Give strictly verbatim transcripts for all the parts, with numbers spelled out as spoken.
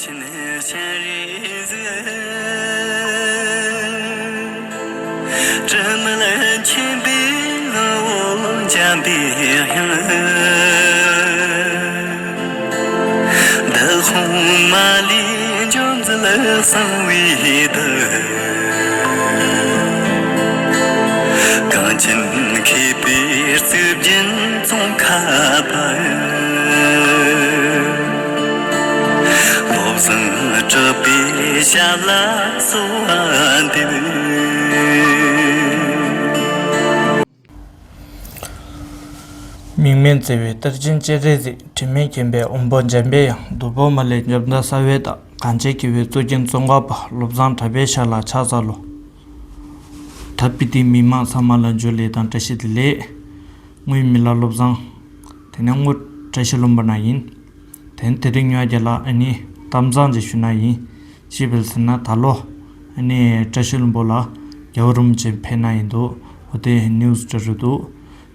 ཆེན་ཤར་རི་གཟིགས། དྲི་མེད་མཁྱེན་པའི་ངོ་བོ་འཇམ་པའི་དབྱངས། འདི་ཁོང་མ་ལུས་འབྱོར་མཛད་གསང་བའི་བདུད། གངས་ཅན་མཁས་པའི་གཙུག་རྒྱན་ཙོང་ཁ་པ། བློ་བཟང་གྲགས་པའི་ཞབས་ལ་གསོལ་བ་འདེབས། མིག་སྨན་བརྩེ་བའི་གཏེར་ཆེན་སྤྱན་རས་གཟིགས། དྲི་མེད་མཁྱེན་པའི་དབང་པོ་འཇམ་པའི་དབྱངས། བདུད་དཔུང་མ་ལུས་འཇོམས་མཛད་གསང་བའི་བདག། གངས་ཅན་སྐྱེ་བོའི་གཙུག་རྒྱན་ཙོང་ཁ་པ། བློ་བཟང་གྲགས་པའི་ཞབས་ལ་ཕྱག་འཚལ་ལོ། ད་དཔེ་དེབ་མི་མང་ཚང་མ་ལ་འཇུ་ལེ་དང་བཀྲ་ཤིས་བདེ་ལེགས། དངོས་མི་ལ་བློ་བཟང་། དེ་ནས་དངོས་བཀྲ་ཤིས་ལྷུན་པོ་ན་ཡིན། དེ་ནས་དེ་རིང་ཉོ་རྒྱ་ལ་ཨ་ནི་གཏམ་བཟང་ཅིག་ཞུ་ན་ཡིན། ཅི་བེལ་ཟེར་ན་ད་ལོ་ཨ་ནི་བཀྲ་ཤིས་ལྷུན་པོ་ལ་རྒྱལ་བ་རིན་པོ་ཆེ་ཕེབས་ན་ཡིན་འདུག་འོ་དེ་ནིའུ་སི་འདྲ་རུ་འདུག་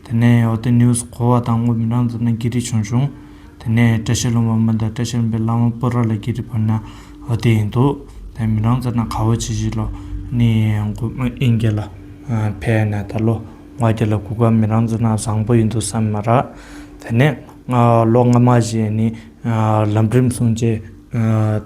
དེ་ནས་འོ་དེ་ནིའུ་སི་གོ་བ་དང་དངོས་མི་རང་ཚོ་ན་གི་རི་ཆུང་ཆུང་། དེ་ནས་བཀྲ་ཤིས་ལྷུན་པོ་མི་འདི་བཀྲ་ཤིས་ལྷུན་པོའི་བླ་མ་སྤུ་ར་ལ་གི་རི་བོར་ན་འོ་དེ་ཡིན་འདུག་དེ་མི་རང་ཚོ་ན་ག་བོ་ཆེ་ཆེ་ལོ་ནི་ཨིན་གྱི་ལ་ཕེབས་ན་ད་ལོ་ང་གི་ལ་གུ་ག་མི་རང་ཚོ་ན་བཟང་པོ་ཡིན་འདུག་བསམ་མ་ར། དེ་ནས་ལོ་སྔ་མ་བཞིན་ནི་ལམ་རིམ་སྲུང་བྱེད་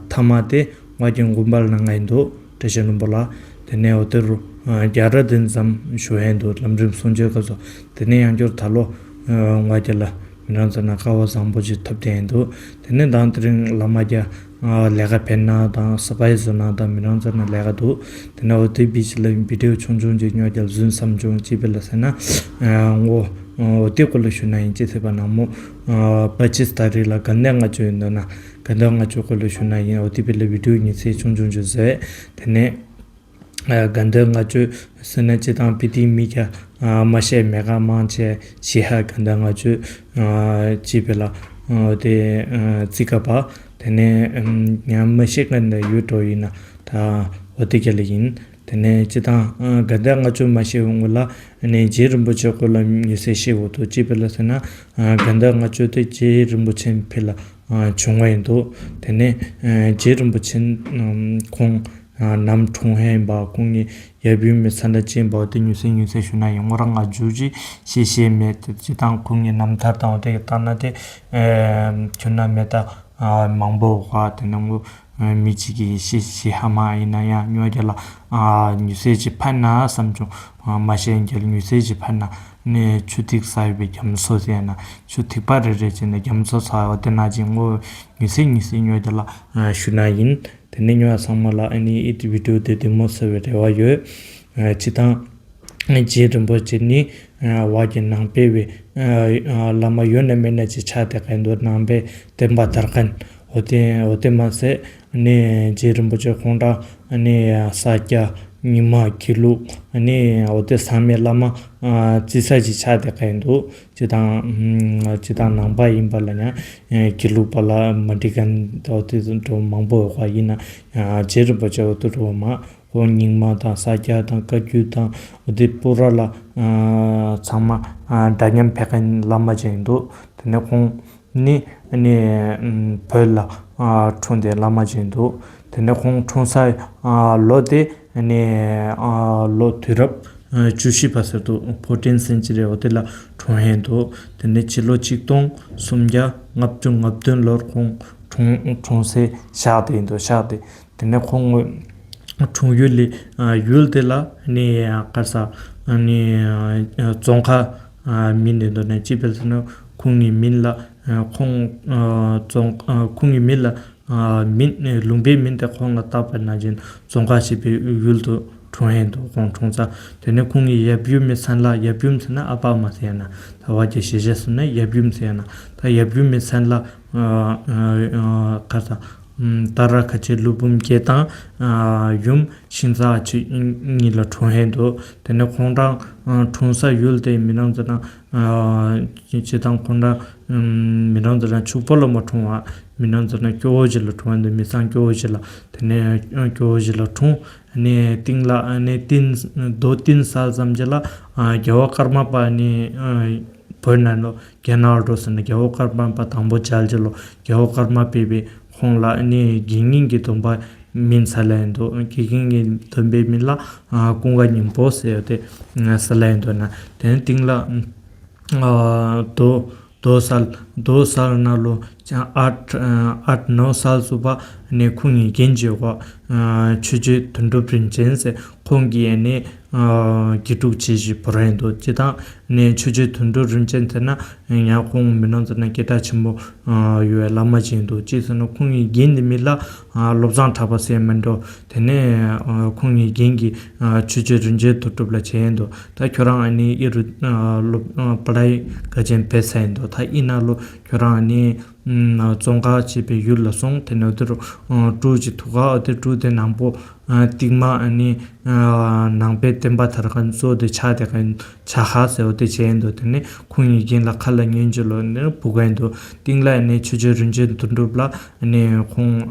ཐ་མ་དེ། ང་གི་དགོན་པ་ལ་ང་ཡིན་འདུག་བཀྲ་ཤིས་ལྷུན་པོ་ལ། དེ་ནས་འོ་དེ་རུ་རྒྱ་ར་དེ་ཙམ་ཞུ་ཡིན་འདུག་ལམ་རིམ་སྲུང་བྱེད་སྐབས་སུ། དེ་ནས་ཡང་བསྐྱར་ད་ལོ་ང་རྒྱལ་ལ་མི་རང་ཚོ་ན་ཀ་བ་བཟང་པོ་ཅིག་ཐོབ་བསྡད་ཡིན་འདུག་དེ་ནས་མདང་དེ་རིང་བླ་མ་རྒྱ་ལས་ཀ་ཕེབས་ན་དང་ས་པའི་བཟོ་ན་དང་མི་རང་ཚོ་ན་ལས་ཀ་འདུག་དེ་ནས་འོ་དེ་བི་ཅི་ལ་བི་ཌིའོ་ཆུང་ཆུང་ཅིག་ཉོ་རྒྱལ་བཟོས་བསམ་བྱུང་ཅི་བེ་ལ་ཟེར་ན། འོ་དེ་སྐོར་ལ་ཞུ་ན་ཡིན་ཅི་ཟེར་བ་ན་མོ་པ་ཅི་སི་ཏ་རི་ལ་ག་འདྲ་ང་ཚོ་ཡིན་འདུག་ན། ག་འདྲ་ང་ཚོ་སྐོར་ལ་ཞུ་ན་ཡིན། འོ་དེ་བི་ལ་བི་ཌིའོ་ཉི་ཚེ་ཆུང་ཆུང་ཅིག་བཟོས། དེ་ནས་ག་འདྲ་ང་ཚོ་ཟེར་ན་སྤྱི་བཏང་བི་ཏི་མི་ཀ་མ་ཤེས་མེད་ག་མང་ཆེ་ཤེས་ཧ། ག་འདྲ་ང་ཚོ་ཅི་བེ་ལ་འོ་དེ་རྩི་ཀ་པ། དེ་ནས་ཉམས་མ་ཤེས་ག་འདྲ་ཡོད་འགྲོ་ཡིན་ན་ད་འོ་དེ་ག་ལ་ཡིན། དེ་ནས་སྤྱི་བཏང་ག་འདྲ་ང་ཚོ་མ་ཤེས་འོང་ལ་ནས་རྗེ་རིན་པོ་ཆེ་སྐོར་ལ་མི་ཚེ་ཤེས་འོ་དོ་ཅི་བེ་ལ་ཟེར་ན་ག་འདྲ་ང་ཚོ་དེ་རྗེ་རིན་པོ་ཆེ་ཕེ་ལ་བྱུང་བ་ཡིན་འདུག་དེ་ནས་རྗེ་རིན་པོ་ཆེ་ཁོང་ནམ་གྲོངས་ཧེ་ཡིན་པ། ཁོང་གི་ཡབ་ཡུམ་མི་ཚ་འདྲ་ཅན་པ་དེ་ཉུ་ཚེ་ཉུ་ཚེ་ཞུ་ན་ཡིན། ངོ་རང་ང་རྒྱུ་ཅི་ཤེས་ཤེས་མེད་དེ། སྤྱི་བཏང་ཁོང་གི་རྣམ་ཐར་དང་དེ་ལྟ་ན་དེ་ཁྱོད་ན་མེད་ད། མང་པོ་བ་དེ་ནང་ལོ་མི་གཅིག་གིས་ཤི་ཤི་ཧ་མ་ཡིན་ན་ཡང་ཉོ་རྒྱ་ལ་ཉུ་ཚེ་གཅིག་ཕན་ན་བསམ་བྱུང་། མ་ཤེས་རྒྱལ་ཉུ་ཚེ་གཅིག་ཕན་ན་ནས་ཆུ་ཐིགས་ས་ཡོད་པའི་རྒྱ་མཚོ་ཟེར་ན་ཆུ་ཐིགས་པ་རེ་རེ་བྱས་ནས་རྒྱ་མཚོ་ས་བ་དེ་ན་གཅིག་ངོ་ཉུ་ཚེ་ཉུ་ཚེ་ཉོ་རྒྱ་ལ་ཞུ་ན་ཡིན། དེ་ནས་ཉོ་ཚང་མ་ལ་ཨ་ནི་ཨི་ཏི་བི་ཌིའོ་དེ་བདེ་མོ་ཟེར་བའི་རེ་བ་ཡོད། སྤྱི་བཏང་རྗེ་རིན་པོ་ཆེ་ནི་བ་གི་ནང་པའི་བའི་བླ་མ་ཡོད་ན་མེད་ན་ཅིག་ཆགས་བསྡད་མཁན་འདུག་ནང་པའི་བསྟན་པ་དར་མཁན་འོ་དེ་འོ་དེ་མ་ཟད་ནི་རྗེ་རིན་པོ་ཆེ་ཁོང་རང་ནི་ས་སྐྱ་རྙིང་མ་དགེ་ལུགས་ནི་འོ་དེ་ཚང་མའི་བླ་མ་རྩི་ས་ཅིག་ཆགས་བསྡད་མཁན་འདུག་སྤྱི་བཏང་སྤྱི་བཏང་ནང་པ་ཡིན་པ་ལ་ཡང་དགེ་ལུགས་པ་ལ་མ་འགྲིག་མཁན་འོ་དེ་འགྲོ་མང་པོ་ཡོད་པ་ཡིན་ན་རྗེ་རིན་པོ་ཆེ་འོ་དེ་འགྲོ་མ། ཁོང་རྙིང་མ་དང་ས་སྐྱ་དང་བཀའ་བརྒྱུད་དང་འོ་དེ་སྤུ་ར་ལ་ཚང་མ་འདྲ་མཉམ་ཕེབས་མཁན་བླ་མ་ཅིག་ཡིན་འདུག་དེ་ནས་ཁོང་ནི་ནི་བོད་ལ་འཁྲུངས་ཏེ་བླ་མ་ཅིག་ཡིན་འདུག་དེ་ནས་ཁོང་འཁྲུངས་ས་ལོ་དེ་ནི་ལོ་དུས་རབས་བཅུ་བཞི་པ་ཟེར་འདུག fourteenth century འོ་དེ་ལ་འཁྲུངས་ཡིན་འདུག་དེ་ནས་ཕྱི་ལོ་ཆིག་སྟོང་སུམ་བརྒྱ་ལྔ་བཅུ་ང་བདུན་ལོར་ཁོང་འཁྲུངས་འཁྲུངས་སའི་ཤག་དེ་ཡིན་འདུག་ཤག་དེ། དེ་ནས་ཁོང་འཁྲུངས་ཡུལ་ལས་ཡུལ་དེ་ལ་ནི་ག་ས་ནི་ཙོང་ཁ་མིང་དེ་འདོགས་ནས་ཅི་བེ་ཟེར་ན་ཁོང་གི་མིང་ལ་ཁོང་ཙོང་ཁོང་གི་མིང་ལ་མིང་ལུང་པའི་མིང་དེ་ཁོང་ལ་བཏགས་པ་ན་ཅིན་ཙོང་ཁ་ཞེས་པའི་ཡུལ་དུ་འཁྲུངས་ཡིན་འདུག་ཁོང་འཁྲུངས་ས། དེ་ནས་ཁོང་གི་ཡབ་ཡུམ་མི་མཚན་ལ་ཡབ་ཡུམ་ཟེར་ན་ཨ་ཕ་མ་ཟེར་ན་ད་བ་གི་ཞེ་ཞེ་ཟེར་ན་ཡབ་ཡུམ་ཟེར་ན་ད་ཡབ་ཡུམ་མི་མཚན་ལ་ག་ས། ད་ར་ཁ་ཆེ་ཀླུ་འབུམ་རྒྱལ་དང་ཡུམ་ཤིང་བཟའ་ཆེ་གཉིས་ལ་འཁྲུངས་ཧེ་འདུག་དེ་ནས་ཁོང་རང་འཁྲུངས་ས་ཡུལ་དེ་མི་རང་ཚོ་དང་སྤྱི་དང་ཁོང་རང་མི་རང་ཚོ་དང་ཕྱུག་པོ་ལ་མ་འཁྲུངས་བ་མི་རང་ཚོ་དང་སྐྱོ་བོ་ཞིག་ལ་འཁྲུངས་ཧེ་འདུག་མི་ཚང་སྐྱོ་བོ་ཞིག་ལ། དེ་ནས་སྐྱོ་བོ་ཞིག་ལ་འཁྲུངས་ནས་སྟེང་ལ་ནས་བསྟན་རྡོ་བསྟན་ས་ཙམ་ཅིག་ལ་རྒྱལ་བ་ཀརྨ་པ་ནས། བོད་ནང་ལོ་རྒྱ་ནག་འགྲོ་ཟེར་ན་རྒྱལ་བ་ཀརྨ་པ་དང་པོ་མཇལ་རྗེས་ལོ་རྒྱལ་བ་ཀརྨ་པས་པའི་ཁོང་ལ་ནི་དགེ་བསྙེན་གྱི་སྡོམ་པ་སྨིན་ཚར་ལ་ཡིན་འདུག་དགེ་བསྙེན་གྱི་སྡོམ་པའི་མིང་ལ་ཀུན་དགའ་སྙིང་པོ་ཟེར་ཡོད་དེ་ཟེར་ལ་ཡིན་འདུག་ན། དེ་ནས་སྟེང་ལ་རྡོ་རྡོ་གསལ་རྡོ་གསལ་ནང་ལོ་ཨ་ཨ་ནོ་གསལ་སུ་པ་ནི་ཁོང་གི་རྒན་གྱི་བ་ཆོས་རྗེ་དོན་གྲུབ་རིན་ཆེན་ཟེར། ཁོང་གིས་ནི་དགེ་ཕྲུག་ཅིག་བོར་ཡིན་འདུག་སྤྱིར་བཏང་ནི་ཆོས་རྗེ་དོན་གྲུབ་རིན་ཆེན་ཟེར་ན་ཡང་ཁོང་མི་ནང་ཟེར་ན་སྐད་གྲགས་ཆེན་པོ་ཡོད་པའི་བླ་མ་ཅིག་ཡིན་འདུག་ཅེས་ཟེར་ན་ཁོང་གི་རྒན་གྱི་མིང་ལ་བློ་བཟང་གྲགས་པ་ཟེར་མིན་འགྲོ། དེ་ནས་ཁོང་གི་རྒན་གྱིས་ཆོས་རྗེ་རིན་ཆེན་དོན་གྲུབ་ལ་བྱས་ཡིན་འདུག་ད་ཁྱོད་རང་ཨ་ནི་ཨི་རུ་སློབ་པ་ལའི་ག་ཅན་བེད་ས་ཡིན་འདུག་ད་ཨི་ན་ལོ་ཁྱོད་རང་ཨ་ནི་བཙོན་ཁང་བྱས་པའི་ཡུལ་ལ་སོང་། དེ་ནས་དེ་རུ་ཀྲུའུ་ཅིག་ཐུག་ག་དེ་ཀྲུའུ་དེ་ནང་པོ་རྟིང་མ་ནི་ནང་པའི་བསྟན་པ་དར་མཁན་གཙོ་དེ་ཆགས་དེ་མཁན་ཆགས་ཧ་ཟེར་བ་དེ་བྱས་ཡིན་འདུག་དེ་ནས་ཁོང་གི་རྒན་ལ་ཁ་ལ་ཉན་གྱི་ལོ་ནི་བུ་ག་ཡིན་འདུག་སྟེང་ལ་ནི་ཆོས་རྗེ་རིན་ཆེན་དོན་གྲུབ་ལ་ནི་ཁོང་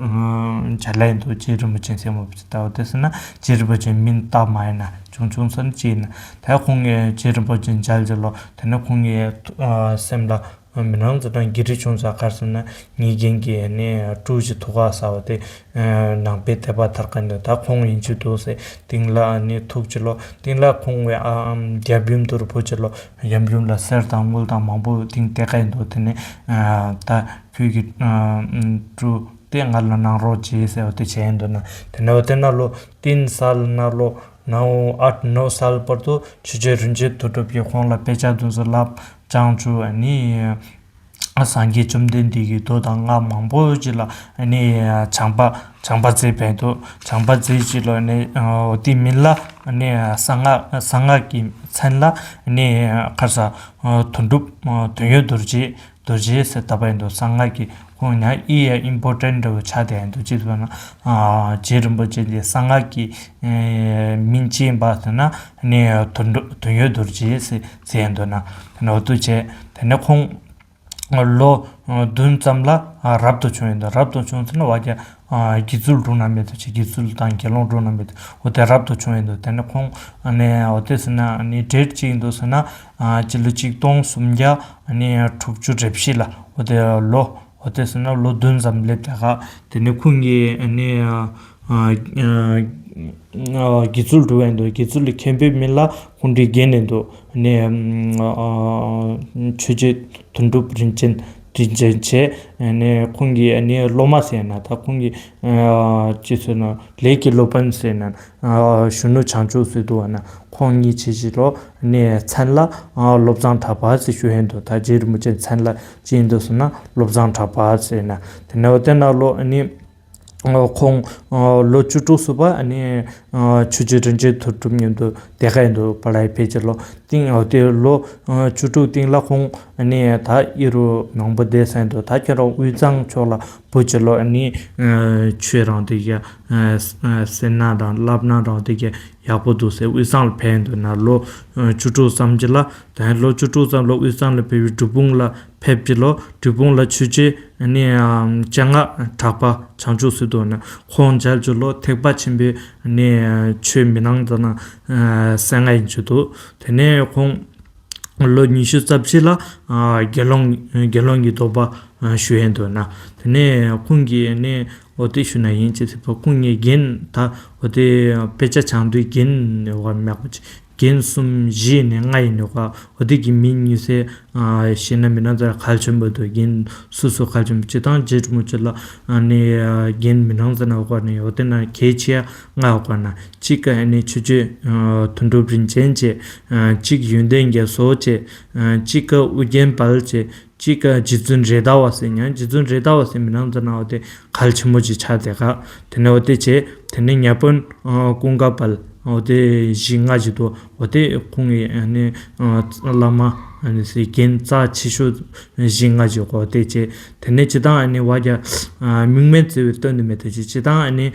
མཇལ་ལ་ཡིན་འདུག་རྗེ་རིན་པོ་ཆེ་ཟེར་མོ་ཟེར་ལྟ་བ་དེ་ཟེར་ན་རྗེ་རིན་པོ་ཆེ་མིང་བཏགས་མ་ཡིན་ན་ཆུང་ཆུང་ས་ནི་ཅི་ཡིན་ན་ད་ཁོང་གི་རྗེ་རིན་པོ་ཆེ་མཇལ་གྱི་ལོ་དེ་ནས་ཁོང་གི་སེམས་ལ། མི་རང་ཚོ་དང་གི་རི་ཆུང་ཚ་གར་སོང་ན་ངའི་རྒན་གྱིས་ནི་ཀྲུའུ་ཅི་ཐུག་ག་ཟེར་བ་དེ་ནང་པའི་དད་པ་དར་མཁན་དེ་ད་ཁོང་ཡིན་གྱི་འདུག་ཟེར། སྟེང་ལ་ནི་ཐུག་ཅི་ལོ་སྟེང་ལ་ཁོང་བའི་ཨ་ཨམ་རྒྱབ་ཡུམ་དུ་རུ་ཕོ་ཅི་ལོ་རྒྱབ་ཡུམ་ལ་གསེར་དང་དངུལ་དང་མང་པོ་སྟེང་སྟེར་ག་ཡིན་འདུག་དེ་ནས་ད་ཁྱོད་ཀྱི་ཀྲུའུ་དེ་ང་ལ་གནང་རོགས་བྱེད་ཟེར་བ་དེ་བྱས་ཡིན་འདུག་ན། དེ་ནས་བ་དེ་ན་ལོ་ཏིན་ས་ལ་ན་ལོ་ནའོ་ཨ་ནོ་སལ་བར་དུ་ཆོས་རྗེ་རིན་ཆེན་དོན་གྲུབ་ཀྱིས་ཁོང་ལ་དཔེ་ཆ་དུ་ཚོ་བསླབ། བྱང་ཆུབ་ནི་སངས་རྒྱས་བཅོམ་ལྡན་འདས་ཀྱི་མདོ་དང་སྔགས་མང་པོ་ཅིག་ལ་ནི་བྱང་པ་བྱང་པ་མཛད་པའི་དུ་བྱང་པ་མཛད་ཅིག་ལ་ནི་འོ་དེ་མིན་ལ་ནི་གསང་སྔགས་གསང་སྔགས་ཀྱི་མཚན་ལ་ནི་ཁར་ས་དོན་གྲུབ་དོན་ཡོད་རྡོ་རྗེ་རྡོ་རྗེ་ཟེར་བཏགས་པ་ཡིན་འདུག་གསང་སྔགས་ཀྱི་ཁོང་ཡང་ཨི་ཡ་ཨིམ་པོར་ཊན་འདྲ་བོ་ཆགས་བསྡད་ཡིན་འདུག་ཅེས་ཟེར་ན། རྗེ་རིན་པོ་ཆེ་འདི་གསང་སྔགས་ཀྱི་མིང་ཅི་ཡིན་པ་ཟེར་ན་ནི་དོན་གྲུབ་དོན་ཡོད་རྡོ་རྗེ་ཟེར་ཟེར་ཡིན་འདུག་ན་ནོར་དུ་བྱས། དེ་ནས་ཁོང་ལོ་བདུན་ཙམ་ལ་རབ་ཏུ་བྱུང་ཡིན་འདུག་རབ་ཏུ་བྱུང་ཟེར་ན་བ་རྒྱ་དགེ་ཚུལ་སྒྲུང་ན་མེད་དུ་ཆེ་དགེ་ཚུལ་དང་དགེ་སློང་སྒྲུང་ན་མེད་དུ་འོ་དེ་རབ་ཏུ་བྱུང་ཡིན་འདུག་དེ་ནས་ཁོང་ནས་འོ་དེ་ཟེར་ན་ནི་འབྲེལ་གཅིག་ཡིན་འདུག་ཟེར་ན་སྤྱི་ལོ་གཅིག་སྟོང་སུམ་བརྒྱ་ནི་དྲུག་ཅུ་རེ་བཞི་ལ་འོ་དེ་ལོ་འོ་དེ་ཟེར་ན་ལོ་བདུན་ཙམ་སླེབས་དེ་ག་དེ་ནས་ཁོང་གིས་ནི་དགེ་ཚུལ་སྒྲུབ་ཡིན་འདུག་དགེ་ཚུལ་ལ་མཁན་པོའི་མིང་ལ་ཁོང་འདྲའི་རྒན་ཡིན་འདུག་ནི་ཆོས་རྗེ་དོན་གྲུབ་རིན་ཆེན་རིན་ཆེན་བྱས་ནི་ཁོང་གིས་ནི་སློབ་མ་ཟེར་ན་ད་ཁོང་གིས་ཅི་ཟེར་ན་ལས་ཀྱི་སློབ་དཔོན་ཟེར་ན་གཞོན་ནུ་བྱང་ཆུབ་ཟེར་འདུག་བ་ན་ཁོང་གཉིས་བྱས་ཅི་ལོ་ནི་མཚན་ལ་བློ་བཟང་གྲགས་པ་ཟེར་ཞུ་ཡིན་འདུག་ད་རྗེ་རིན་པོ་ཆེ་མཚན་ལ་ཅི་ཡིན་འདུག་ཟེར་ན་བློ་བཟང་གྲགས་པ་ཟེར་ན་དེ་ནས་འོ་དེ་ན་ལོ་ནི། ཁོང་ལོ་བཅུ་དྲུག་བསུ་བ་ནི་ཆོས་རྗེ་རིན་ཆེན་དོན་གྲུབ་མཉམ་དུ་དེ་ག་ཡིན་འདུག་པ་ལའི་ཕེབས་ཀྱི་ལོ་སྟེང་འོ་དེ་ལོ་བཅུ་དྲུག་སྟེང་ལ་ཁོང་ནི་ད་ཨི་རུ་མང་པོ་བསྡད་ས་ཡིན་འདུག་ད་ཁྱོད་རང་དབུས་གཙང་ཕྱོགས་ལ་བུ་ཅི་ལོ་ནི་ཆོས་རང་དེ་ག་སེམས་ན་རང་བསླབ་ན་རང་དེ་ག་ཡག་པོ་འདུག་ཟེར་དབུས་གཙང་ལ་ཕེབས་འདུག་ན་ལོ་བཅུ་དྲུག་ཙམ་གྱི་ལ་ད་ལོ་བཅུ་དྲུག་ཙམ་ལོ་དབུས་གཙང་ལ་ཕེབས་པའི་སྒྲུབ་ཕུང་ལ་ཕེབས་ཀྱི་ལོ་སྒྲུབ་ཕུང་ལ་ཆོས་རྗེ་ནི་སྤྱན་སྔ་གྲགས་པ་བྱང་ཆུབ་སེམས་དང་ནི་ཁོང་མཇལ་རྒྱུ་ལོ་ཐེག་པ་ཆེན་པོའི་ནི་ཆོས་མི་སྣང་དང་ན་གསན་ང་ཡིན་ཆུ་དུ་དེ་ནས་ཁོང་ལོ་ཉི་ཤུ་རྩ་བཞི་ལ་དགེ་སློང་དགེ་སློང་གི་སྡོམ་པ་ཞུ་ཡན་དུ་ན་དེ་ནས་ཁོང་གིས་ནི་འོ་དེ་ཞུ་ན་ཡིན་ཅེས་ཟེར་བ་ཁོང་ངའི་རྒན་ད་འོ་དེ་དཔེ་ཆ་བྱང་དུས་རྒན་ནི་བ་མེད་པ་ཅི། རྒན་གསུམ་བཞི་ནས་ལྔ་ཡིན་ནོ་ག་འོ་དེ་གི་མིང་ཉུང་ཟེར་ཤེས་ན་མི་ནང་ཚ་གལ་ཆེན་པོ་འདུག་རྒན་སུ་སུ་གལ་ཆེན་པོ་སྤྱི་བཏང་རྗེ་རིན་པོ་ཆེ་ལ་ནི་རྒན་མི་ནང་ཚ་ན་ག་ནི་འོ་དེ་ན་གལ་ཆེ་ཡ་ལྔ་ག་ན་གཅིག་ག་ནི་ཆོས་རྗེ་དོན་གྲུབ་རིན་ཆེན་བྱས། གཅིག་ཡོན་ཏན་རྒྱ་མཚོ་བྱས། གཅིག་ག་ཨུ་རྒྱན་དཔལ་བྱས། གཅིག་ག་རྗེ་བཙུན་རེད་མདའ་བ་ཟེར་ཉང་རྗེ་བཙུན་རེད་མདའ་བ་ཟེར་མི་ནང་ཚ་ན་འོ་དེ་གལ་ཆེན་པོ་ཅིག་ཆགས་དེ་ག་དེ་ནས་འོ་དེ་བྱས་དེ་ནས་ཉ་དཔོན་ཀུན་དགའ་དཔལ། འོ་དེ་བཞི་ལྔ་ཞིག་འདུག་འོ་དེ་ཁོང་གི་ནི་བླ་མ་ནི་སེ་རྒན་རྩ་ཆེ་ཤོས་བཞི་ལྔ་ཞིག་འོ་དེ་བྱས་དེ་ནས་སྤྱི་བཏང་ནི་བ་རྒྱ་མིག་སྨན་བཙལ་བའི་སྟོན་དུ་མེད་དེ་ཅི་སྤྱི་བཏང་ནི་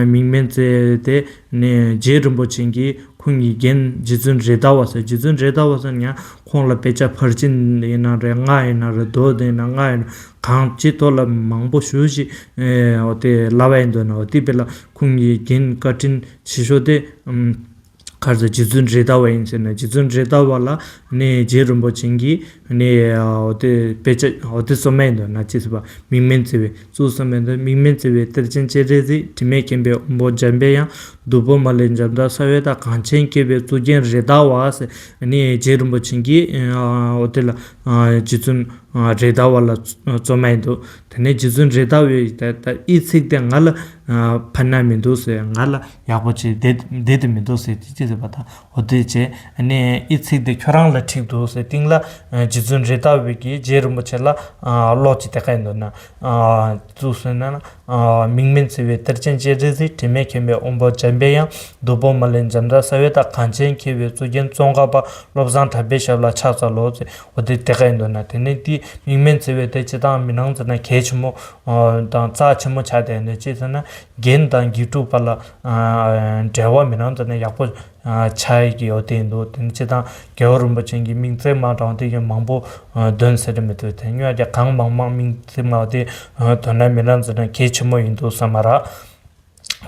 མིག་སྨན་བཙལ་དེ་ནི་རྗེ་རིན་པོ་ཆེ་གིས་ཁོང་གི་རྒན་རྗེ་བཙུན་རེད་མདའ་བ་ཟེར་རྗེ་བཙུན་རེད་མདའ་བ་ཟེར་ཉ་ཁོང་ལ་དཔེ་ཆ་ཕར་ཕྱིན་ཡིན་ན་རེད་ལྔ་ཡིན་ན་རེད་མདོ་དེ་ཡིན་ན་ལྔ་ཡིན་ན་གང་ཅི་ཐོག་ལ་མང་པོ་ཞུ་ཞིག་འོ་དེ་བསླབ་པ་ཡིན་འདུག་ན་འོ་དེ་དཔེ་ལ་ཁོང་གི་རྒན་བཀའ་དྲིན་ཆེ་ཤོས་དེ། ག་རེ་ཟེར། རྗེ་བཙུན་རེད་མདའ་བ་ཡིན་ཟེར་ན། རྗེ་བཙུན་རེད་མདའ་བ་ལ་ནི་རྗེ་རིན་པོ་ཆེ་གིས་ནི་འོ་དེ་དཔེ་ཆ་འོ་དེ་རྩོམ་མཁན་འདུག་ན། ཅི་ཟེར་བ། མིག་སྨན་བརྩེ་བའི་གཙུག་རྩོམ་མཁན་འདུག་མིག་སྨན་བརྩེ་བའི་གཏེར་ཆེན་སྤྱན་རས་གཟིགས། དྲི་མེད་མཁྱེན་པའི་དབང་པོ་འཇམ་པའི་དབྱངས། བདུག་སྤོས་མ་ལུས་འཇམ་དང་སྲ་བའི་མདའ། གངས་ཅན་མཁས་པའི་གཙུག་རྒྱན་རེད་མདའ་བ་ཟེར། ནི་རྗེ་རིན་པོ་ཆེ་གིས་འོ་དེ་ལ་རྗེ་བཙུན་རེད་མདའ་བ་ལ་རྩོམ་མཁན་འདུག་དེ་ནས་རྗེ་བཙུན་རེད་མདའ་བའི་ད་ད་ཨི་ཚིག་དེ་ང་ལ་ཕན་ན་མི་འདུག་ཟེར། ང་ལ་ཡག་པོ་བྱེད་བསྡད་བསྡད་དུ་མི་འདུག་ཟེར། དེ་ཅི་ཟེར་བ་དང་འོ་དེ་བྱས་ནས་ཨི་ཚིག་དེ་ཁྱོད་རང་ལ་འགྲིག་འདུག་ཟེར། སྟེང་ལ་རྗེ་བཙུན་རེད་མདའ་བའི་གིས་རྗེ་རིན་པོ་ཆེ་ལ་ཀློག་ཅིག་དེ་ག་ཡིན་འདུག་ན། གཙུག་ཟེར་ན་མིག་སྨན་བརྩེ་བའི་གཏེར་ཆེན་སྤྱན་རས་གཟིགས། དྲི་མེད་མཁྱེན་པའི་དབང་པོ་འཇམ་པའི་དབྱངས། བདུག་སྤོས་མ་ལུས་འཇམ་དང་སྲ་བའི་མདའ། གངས་ཅན་མཁས་པའི་གཙུག་རྒྱན་ཙོང་ཁ་པ། བློ་བཟང་གྲགས་པའི་ཞབས་ལ་ཕྱག་འཚལ་ལོ་ཟེར། འོ་དེ་དེ་ག་ཡིན་འདུག་ན། དེ་ནས་དེ་མིག་སྨན་བརྩེ་བའི་དེ་སྤྱིར་བཏང་མི་ནང་ཚོ་ན་གལ་ཆེན་མོ་དང་རྩ་ཆེན་མོ་ཆགས་བསྡད་འདུག་ཅི་ཟེར་ན། རྒན་དང་དགེ་ཕྲུག་བར་ལ་འབྲེལ་བ་མི་ནང་ཚོ་ན་ཡག་པོ་ཆགས་ཡི་གི་འོ་དེ་ཡིན་འདུག་དེ་ནས་སྤྱིར་བཏང་རྒྱལ་བ་རིན་པོ་ཆེ་གི་མིང་ཚིག་མ་དྲངས་དེ་གི་མང་པོ་འདོན་ཟེར་མི་འདུག་དེ་སྔོན་གྱི་གང་མང་མང་མིང་ཚིག་མ་དེ་འདོན་ན་མི་ནང་ཚོ་ན་གལ་ཆེན་མོ་ཡིན་འདུག་བསམ་མ་རེད།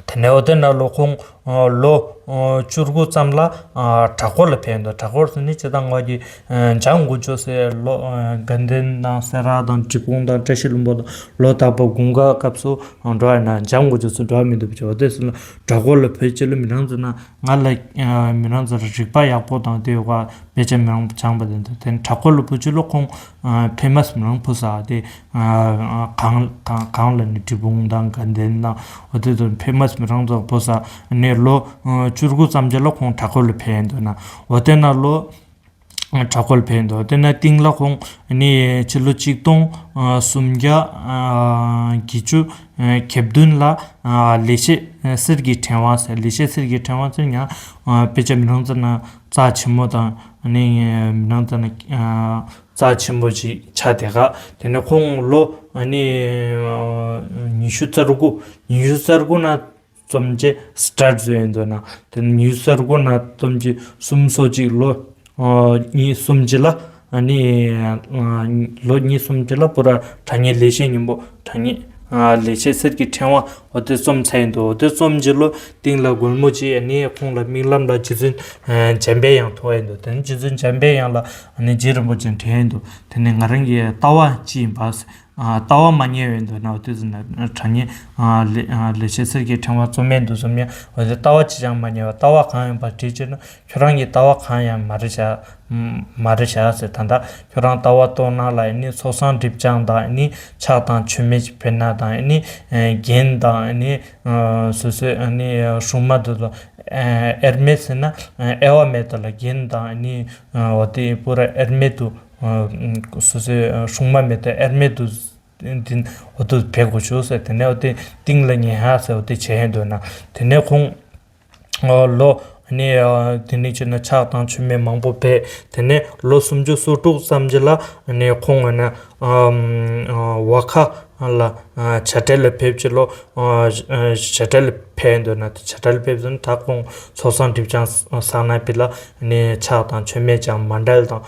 དེ་ནས་འོ་དེ་ནང་ལོ་ཁོང་ལོ་བཅུ་དགུ་ཙམ་ལ་བྲག་འཁོར་ལ་ཕེབས་འདུག་བྲག་འཁོར་ཟེར་ནི་སྤྱིར་བཏང་ང་གི་འཇང་དགུ་ཆོས་ཟེར། ལོ་དགའ་ལྡན་དང་སེ་ར་དང་འབྲས་སྤུངས་དང་བཀྲ་ཤིས་ལྷུན་པོ་དང་ལོ་རྟག་པར་དགུན་ཁ་སྐབས་སུ་འགྲོ་བ་ཡིན་ན་འཇང་དགུ་ཆོས་ཟེར་འགྲོ་བ་མི་འདུག་བྱས། འོ་དེ་ཟེར་ན་བྲག་འཁོར་ལ་ཕེབས་ཆེད་ལ་མི་ནང་ཚོ་ན་ང་ལ་མི་ནང་ཚོ་ལ་རིག་པ་ཡག་པོ་དང་དེ་ཡོད་པ། དཔེ་ཆ་མི་རང་སྦྱངས་པ་དེ་འདྲ། དེ་ནས་བྲག་འཁོར་ལ་བུ་ཆུ་ལོ་ཁོང་ཕེབས་མ་མི་རང་བུ་ས་དེ་གང་གང་གང་ལ་ནི་འབྲས་སྤུངས་དང་དགའ་ལྡན་དང་འོ་དེ་ཚོ་ཕེབས་མ་མི་རང་ཚོ་བུ་ས་ནས་ལོ་བཅུ་དགུ་ཙམ་ཅིག་ལ་ཁོང་བྲག་འཁོར་ལ་ཕེབས་འདུག་ན། འོ་དེ་ན་ལོ་བྲག་འཁོར་ལ་ཕེབས་འདུག་དེ་ན་སྟེང་ལ་ཁོང་ནི་ཕྱི་ལོ་ཆིག་སྟོང་སུམ་བརྒྱ་བརྒྱད་ཅུ་གྱ་བདུན་ལ་ལེགས་བཤད་གསེར་གྱི་ཕྲེང་བ་ཟེར། ལེགས་བཤད་གསེར་གྱི་ཕྲེང་བ་ཟེར་ཡང་དཔེ་ཆ་མི་རང་ཚོ་ན་རྩ་ཆེན་མོ་དང་ནི་མི་ནང་ཚོ་ན་རྩ་ཆེན་པོ་ཅིག་ཆགས་དེ་ག་དེ་ནས་ཁོང་ལོ་ནི་ཉི་ཤུ་རྩ་དགུ། ཉི་ཤུ་རྩ་དགུ་ན་རྩོམ་བྱེད་སི་ཊཱར་ཊི་བཟོས་ཡོད་འདུག་ན། དེ་ནི་ཉི་ཤུ་རྩ་དགུ་ན་རྩོམ་བྱེད་གསུམ་སོ་གཅིག་ལོ་གཉིས་གསུམ་གཅིག་ལ་ནི་ལོ་གཉིས་གསུམ་གཅིག་ལ་པུ་ར་དྲ་བརྙན་ལེགས་བཤད་སྙིང་པོ། དྲ་བརྙན་ལེགས་བཤད་གསེར་གྱི་ཕྲེང་བ་འོ་དེ་རྩོམ་ཚར་ཡོད་འདུག་འོ་དེ་རྩོམ་བྱེད་ལོ་སྟེང་ལ་དགོང་མོ་ཅིག་ནི་ཁོང་ལ་རྨི་ལམ་ལ་རྗེ་བཙུན་འཇམ་པའི་དབྱངས་མཐོང་ཡོད་འདུག་དེ་ནི་རྗེ་བཙུན་འཇམ་པའི་དབྱངས་ལ་ནི་རྗེ་རིན་པོ་ཆེ་དྲན་ཡོད་འདུག་དེ་ནི་ང་རང་གི་ལྟ་བ་ཅི་ཡིན་པ། ལྟ་བ་མ་རྙེད་པའི་མདོར་ན་འོ་དེ་ཚོ་ན་དྲ་བརྙན་ལེགས་བཤད་གསེར་གྱི་ཕྲེང་བ་རྩོམ་མཁན་འདུག་གསུངས་ཡ། འོ་དེ་ལྟ་བ་ཅི་ཡང་མ་རྙེད་པ། ལྟ་བ་གང་ཡིན་པ་དྲིས་ཅེ་ན། ཁྱོད་རང་གི་ལྟ་བ་གང་ཡང་མ་རེད་བཞག་མ་རེད་བཞག་ཟེར། ད་ལྟ་ཁྱོད་རང་ལྟ་བ་རྟོགས་ན་ལ་ནི་ཚོགས་བསགས་སྒྲིབ་སྦྱང་དང་ནི་ཕྱག་དང་མཆོད་མེ་ཅིག་འབད་ན་དང་ནི་རྒྱན་དང་ནི་སོ་སོའི་ནི་སྲུང་མ་དེ་ཚོ་ཨེར་མེས་ཟེར་ན་ཨེ་ཝ་མེ་ཏོ་ལ་རྒྱན་དང་ནི་འོ་དེ་པུ་ར་ཨེར་མེ་དུ། སོ་སོའི་སྲུང་མ་མེད་དེ་ཨེར་མེ་དུ་འདིན་འོ་དུ་བེ་གོ་ཆུ་ཟེར། དེ་ནས་འོ་དེ་ཏིང་ལ་ཉེ་ཧ་ཟེར་འོ་དེ་བྱས་འདོད་ན། དེ་ནས་ཁོང་ལོ་ནི་དེ་ནས་བྱས་ན་ཕྱག་དང་མཆོད་མེ་མང་པོ་བེ། དེ་ནས་ལོ་སུམ་ཅུ་སོ་དྲུག་ཙམ་ཅིག་ལ་ནི་ཁོང་ན་བ་ཁ་ལ་བྱ་བྲལ་ལ་ཕེབས་ཅི་ལོ། བྱ་བྲལ་ལ་ཕེབས་འདོད་ན་དེ་བྱ་བྲལ་ཕེབས་ཟིན་ད་ཁོང་ཚོགས་བསགས་སྒྲིབ་སྦྱང་བསགས་ན་བི་ལ་ནི་ཕྱག་དང་མཆོད་མེ་ཅང་མ་འབྲལ་དང་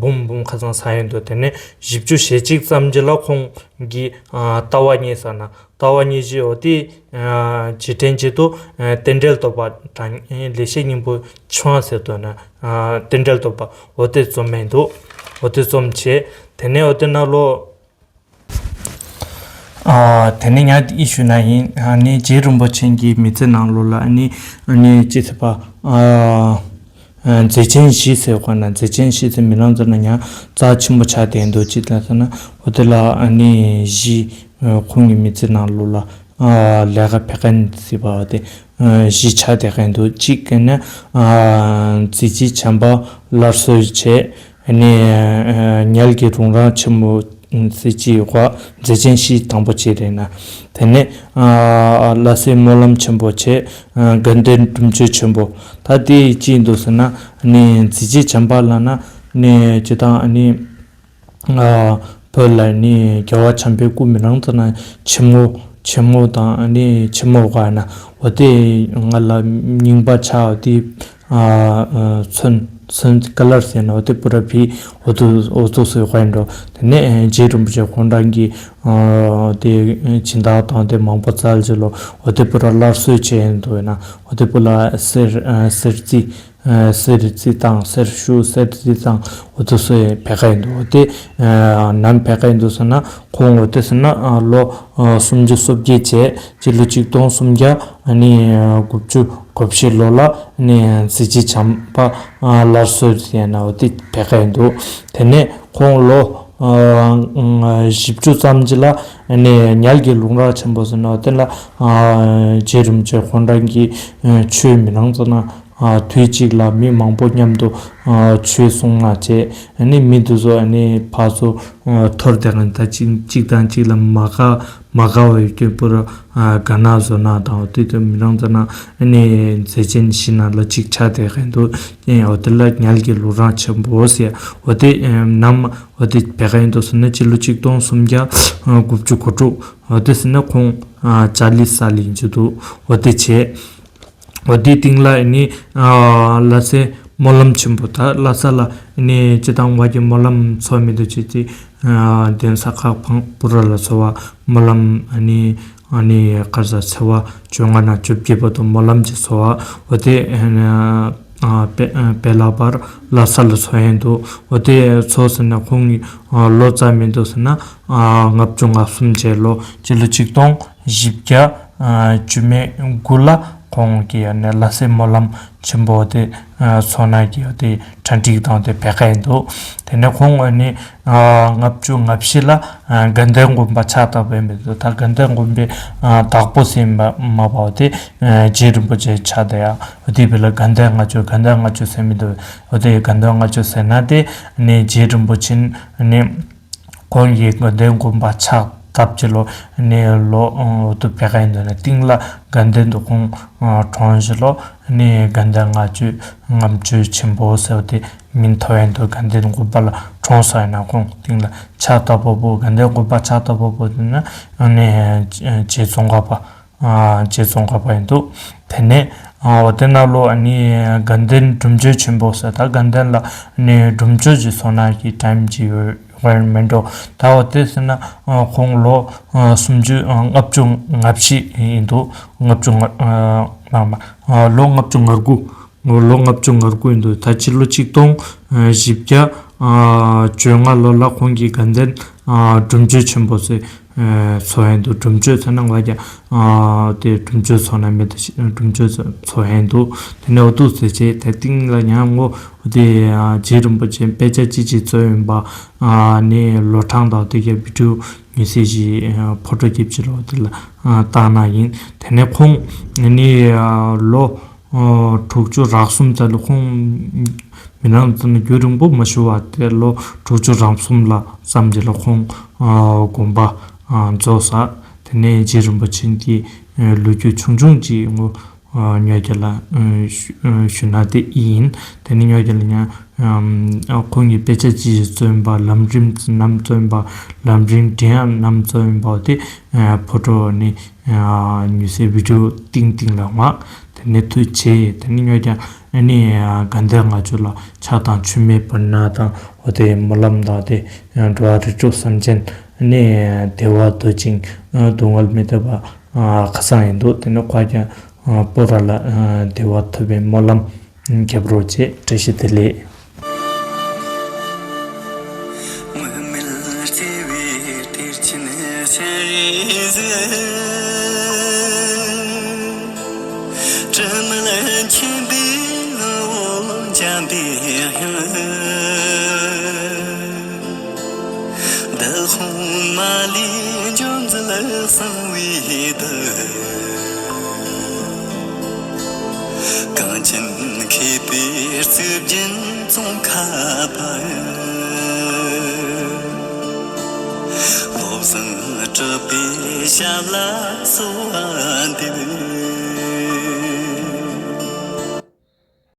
འབུམ་འབུམ་ཁ་ཚང་ས་ཡོད་འདོད། དེ་ནས་བཞི་བཅུ་ཞེ་གཅིག་ཙམ་ཅིག་ལ་ཁོང་གི་ལྟ་བ་རྙེད་ས་ན་ལྟ་བ་རྙེད་ཅི་འོ་དེ་རྗེས་དྲན་ཆེད་དུ་རྟེན་འབྲེལ་བསྟོད་པ་དང་ལེགས་བཤད་སྙིང་པོ་ཆུང་བ་ཟེར་འདོད་ན་རྟེན་འབྲེལ་བསྟོད་པ་འོ་དེ་རྩོམ་མེད་འདུག་འོ་དེ་རྩོམ་བྱས། དེ་ནས་འོ་དེ་ན་ལོ། དེ་ནས་ཡང་དེ་ཞུ་ན་ཡིན། ནི་རྗེ་རིན་པོ་ཆེ་གི་མི་ཚེ་ནང་ལོགས་ལ་ནི་ནི་ཅི་ཚེ་པ་མཛེས་ཆེན་བཞི་ཟེར་བ་ན་མཛེས་ཆེན་བཞི་ཟེར་མི་ལང་ཚོ་ན་ཡང་རྩ་ཆེན་པོ་ཆགས་བསྡད་འདུག་ཅི་ལ་ཟེར་ན་འོ་དེ་ལ་ནི་བཞི་ཁོང་གི་མི་ཚེ་ནང་ལོགས་ལ་ལས་ཀ་བེ་ཀན་ཟེར་བ་དེ་བཞི་ཆགས་བསྡད་མཁན་འདུག་གཅིག་གི་ནི་མཛེས་བྱེད་བྱམས་པ་སླར་གསོ་བྱས། ནི་ཉལ་གྱི་རུང་རང་ཆེན་མོ་ཟེར་གྱི་ཡོད་པ་མཛེས་ཆེན་བཞི་དང་པོ་བྱས་རེད་ན། དེ་ནས་ལྷ་སའི་སྨོན་ལམ་ཆེན་པོ་བྱས། དགའ་ལྡན་སྒྲུབ་མཆོད་ཆེན་པོ། ད་དེ་ཅི་འདུག་ཟེར་ན་ནི་མཛེས་བྱེད་བྱམས་པ་ལ་ན་ནི་ཇི་ལྟར་ནི་བོད་ལ་ནི་རྒྱལ་བ་བྱམས་པའི་སྐུ་མི་རང་ཚོ་ན་ཆེན་མོ་ཆེན་མོ་དང་ནི་ཆེན་མོ་ག་ན་འོ་དེ་ང་ལ་རྙིང་པ་ཆགས་དེ། ཚོན་ཚོན་ཀ་ལར་ཟེར་ན་འོ་དེ་པུ་ར་བི་འོ་དུ་འོ་ཙོགས་སུ་ཡོད་ཁན་འགྲོ། དེ་ནས་རྗེ་རིན་པོ་ཆེ་ཁོང་རང་གི་ ཨ་དེ་སྦྱིན་བདག་དང་དེ་མང་པོ་བཙལ་རྗེས་ལོ། འོ་དེ་པུ་ར་སླར་གསོ་བྱས་འདུག་ན། འོ་དེ་པུ་ལ་གསེར་ཨ་གསེར་རྩི་ཨ་གསེར་རྩི་དང་གསེར་ཤུ་གསེར་རྩི་དང་འོ་དེ་ཚོ་ཕེབས་ཀ་ཡིན་འདུག་འོ་དེ་ཨ་ནམ་ཕེབས་ཀ་ཡིན་འདུག་ཟེར་ན། ཁོང་འོ་དེ་ཟེར་ན་ཨ་ལོ་ཨ་སུམ་ཅུ་སོ་བརྒྱད་བྱས། སྤྱི་ལོ་གཅིག་སྟོང་སུམ་བརྒྱ་ཨ་ནི་དགུ་བཅུ་གོ་བཞི་ལོ་ལ་ཨ་ནི་གཟི་བརྗིད་བྱམས་པ་ཨ་སླར་གསོ་ཟེར་ན་འོ་དེ་ཕེབས་ཀ་ཡིན་འདུག་དེ་ནས་ཁོང་ལོ་ཨ་བཞི་བཅུ་ཙམ་ཅིག་ལ་ཨ་ནི་ཉལ་གྱི་ལུང་ར་ཆེན་པོ་ཟེར་ན་འོ་དེ་ལ་ཨ་རྗེ་རིན་པོ་ཆེ་ཁོང་རང་གི་ཨ་ཆོས་མི་སྣང་ཙ་ན་ཨ་དུས་གཅིག་ལ་མི་མང་པོ་མཉམ་དུ་ཨ་ཆོས་གསུང་ན་བྱས། ཨ་ནི་མི་དེ་ཚོ་ཨ་ནི་ཕར་ཚུར་ཨ་འཐོར་བསྡད་མཁན་ད་གཅིག་གཅིག་དང་གཅིག་ལ་མ་དགའ་མ་དགའ་བའི་སྐྱོན་པོར་ཨ་དགའ་སྣང་བཟོ་ན་དང་། དེ་དུས་མི་རང་ཚོ་ན་ཨ་ནི་མཛེས་ཆེན་བཞི་ནང་ལ་གཅིག་ཆགས་བསྡད་མཁན་འདུག་འོ་དེ་ལ་ཉལ་གྱི་ལུང་ར་ཆེན་པོ་ཟེར། འོ་དེ་ནམ་འོ་དེ་ཕེབས་ཀ་ཡིན་འདུག་ཟེར་ན། སྤྱི་ལོ་གཅིག་སྟོང་སུམ་བརྒྱ་དགུ་བཅུ་གོ་དྲུག་འོ་དེ་ཟེར་ན་ཁོང་ཨ་ལྕགས་རི་ས་ལ་ཡིན་གྱི་འདུག་འོ་དེ་བྱས། འོ་དེའི་སྟེང་ལ་ནི་ཨ་ལྷ་སའི་སྨོན་ལམ་ཆེན་པོ། ད་ལྷ་ས་ལ་ནི་སྤྱི་བཏང་བ་གི་སྨོན་ལམ་ཚོགས་མི་འདུག་ཅེས་ཏེ་ཨ་གདན་ས་ཁག་ཕང་པུ་ར་ལ་ཚོགས་པ་སྨོན་ལམ་ཨ་ནི་ཨ་ནི་གར་ས་ཚེས་པ་བཅོ་ལྔ་ནང་བཅོ་བརྒྱད་བར་དུ་སྨོན་ལམ་གྱི་ཚོགས་པ། འོ་དེ་ཨ་ཨ་དཔེ་ཨ་དཔེ་ལག་པར་ལྷ་ས་ལ་ཚོགས་ཡིན་འདུག་འོ་དེ་ཚོགས་ཟེར་ན་ཁོང་གི་ཨ་ལོ་ཙམ་མི་འདུག་ཟེར་ན་ཨ་ལྔ་བཅུ་ང་གསུམ་བྱས། ལོ་སྤྱི་ལོ་གཅིག་སྟོང་བཞི་བརྒྱ་ཨ་བཅུ་མེད་དགུ་ལ་ཁོང་གིས་ནི་ལྷ་སའི་སྨོན་ལམ་ཆེན་པོ་དེ་ཨ་ཚོགས་གནང་གི་ཡོད། དེ་གྲ་སྒྲིག་དང་དེ་ཕེབས་ཀ་ཡིན་འདུག་དེ་ནས་ཁོང་ནི་ཨ་ལྔ་བཅུ་ང་བཞི་ལ་ཨ་དགའ་ལྡན་དགོན་པ་ཕྱག་བཏབ་པ་ཡིན་པ་འདུག་ད་དགའ་ལྡན་དགོན་པའི་ཨ་བདག་པོ་ཟེར་མ་མ་པའོ། དེ་ཨ་རྗེ་རིན་པོ་ཆེ་ཕྱག་བཏབ་ཡ། འོ་དེ་བས་ལ་དགའ་ལྡན་ལྔ་མཆོད་དགའ་ལྡན་ལྔ་མཆོད་ཟེར་མི་འདུག་འོ་དེ་དགའ་ལྡན་ལྔ་མཆོད་ཟེར་ན་དེ་ནི་རྗེ་རིན་པོ་ཆེ་ནི། ཁོང་གིས་དགའ་ལྡན་དགོན་པ་ཕྱག་བཏབ་ཅི་ལོ་ནས་ལོ་འོ་དུ་བེ་ག་ཡིན་འདུག་ན། སྟེང་ལ་དགའ་ལྡན་དུ་ཁོང་གྲོངས་ཅི་ལོ་ནས་དགའ་ལྡན་ལྔ་མཆོད་ལྔ་མཆོད་ཆེན་པོ་ཟེར་བ་དེ་མིང་ཐོབ་ཡིན་འདུག་དགའ་ལྡན་དགོན་པ་ལ་གྲོངས་ས་ཡིན་ན་ཁོང་སྟེང་ལ་ཕྱག་བཏབ་པ་པོ་དགའ་ལྡན་དགོན་པ་ཕྱག་བཏབ་པ་པོ་དེ་ན་ནས་རྗེ་ཙོང་ཁ་པ། རྗེ་ཙོང་ཁ་པ་ཡིན་འདུག་དེ་ནས་འོ་དེ་ན་ལོ་ནི་དགའ་ལྡན་སྒྲུབ་མཆོད་ཆེན་པོ་ཟེར། ད་དགའ་ལྡན་ལ་ནི་སྒྲུབ་མཆོད་ཀྱི་ཚོགས་གནང་གི་ཊའིམ་ཅིག་ཡོད་ཡོད་མེད་འགྲོ། ད་འོ་དེ་ཟེར་ན་ཁོང་ལོ་སུམ་ཅུ་ལྔ་བཅུ་ང་བཞི་ཡིན་འདུག་ལྔ་བཅུ་ང་མ་མ་ལོ་ལྔ་བཅུ་ང་དགུ་ལོ་ལྔ་བཅུ་ང་དགུ་ཡིན་འདུག་ད་སྤྱི་ལོ་གཅིག་སྟོང་བཞི་བརྒྱ་བཅོ་ལྔ་ལོ་ལ་ཁོང་གིས་དགའ་ལྡན་སྒྲུབ་མཆོད་ཆེན་པོ་ཟེར། ཚོགས་ཡིན་འདུག་སྒྲུབ་མཆོད་ཚོགས་ན་ང་རྒྱ་དེ་སྒྲུབ་མཆོད་ཚོགས་ན་མེད་དུ་སྒྲུབ་མཆོད་ཚོགས་ཡིན་འདུག་དེ་ནས་འོ་འདུག་ཟེར་བྱས་དེ་སྟེང་ལ་ཡང་ངོ་དེ་རྗེ་རིན་པོ་ཆེ་དཔེ་ཆ་ཅི་ཅི་བརྩེགས་ཡིན་པ་ནས་ལོ་གྲངས་དང་དེ་གའི་བི་ཌིའོ་མི་སེ་ཞིག་ཕོ་ཊོ་རྒྱབ་ཅི་ལོ་དེ་ལ་བཏང་ན་ཡིན། དེ་ནས་ཁོང་ནི་ལོ། དྲུག་ཅུ་རག་གསུམ་ཙམ་ལ་ཁོང་མི་ནང་ཙམ་ན་རྒྱུན་རིང་པོ་མ་བཞུགས་པ་དེ་ལོ་དྲུག་ཅུ་རག་གསུམ་ལ་ཙམ་ཅིག་ལ་ཁོང་དགོངས་པ་རྫོགས་ས། དེ་ནས་རྗེ་རིན་པོ་ཆེ་གི་ལོ་རྒྱུས་ཆུང་ཆུང་ཅིག་ངོ་ཉོ་རྒྱ་ལ་ཞུ་ན་དེ་ཡིན། དེ་ནས་ཉོ་རྒྱ་ལ་ཡང་ཁོང་གི་དཔེ་ཆ་ཅི་ཞིག་བརྩེགས་ཡིན་པ་ལམ་རིམ་ནམ་བརྩེགས་ཡིན་པ་ལམ་རིམ་འགྲེལ་ཡང་ནམ་བརྩེགས་ཡིན་པ་དེ་ཕོ་ཊོ་ནི། མྱུལ་ཞིབ་བི་ཌིའོ་ཏིང་ཏིང་ལ་མ། དེ་ནས་ཐུགས་རྗེ་ཆེ། དེ་ནས་ཉོ་རྒྱ་ཨ་ནི་དགའ་ལྡན་ལྔ་མཆོད་ལ་ཕྱག་དང་མཆོད་མེ་སྤར་ན་དང་འོ་དེ་སྨོན་ལམ་དང་དེ་འགྲོ་བ་རིགས་དྲུག་སེམས་ཅན་ཨ་ནི་བདེ་བ་འདོད་ཅིང་སྡུག་བསྔལ་མི་འདོད་པ་ཁ་སང་ཡིན་འདུག་དེ་ནས་ཁོ་རྒྱ་སྤོ་ར་ལ་བདེ་བ་ཐོབ་པའི་སྨོན་ལམ། རྒྱབ་རོགས་བྱེད། བཀྲ་ཤིས་བདེ་ལེགས། མིག་མེད་བརྩེ་བའི་གཏེར་ཆེན་སྤྱན་རས་གཟིགས། དྲི་མེད་མཁྱེན་པའི་དབང་པོ་འཇམ་པའི་དབྱངས། བདག་དབང་མ་ལུས་འབྱོར་མཛད་གསང་བའི་བདག། གངས་ཅན་མཁས་པའི་སྲོལ་རྒྱུན་ཙོང་ཁ་པ། བློ་བཟང་གྲགས་པའི་ཞབས་ལ་གསོལ་བ་འདེབས།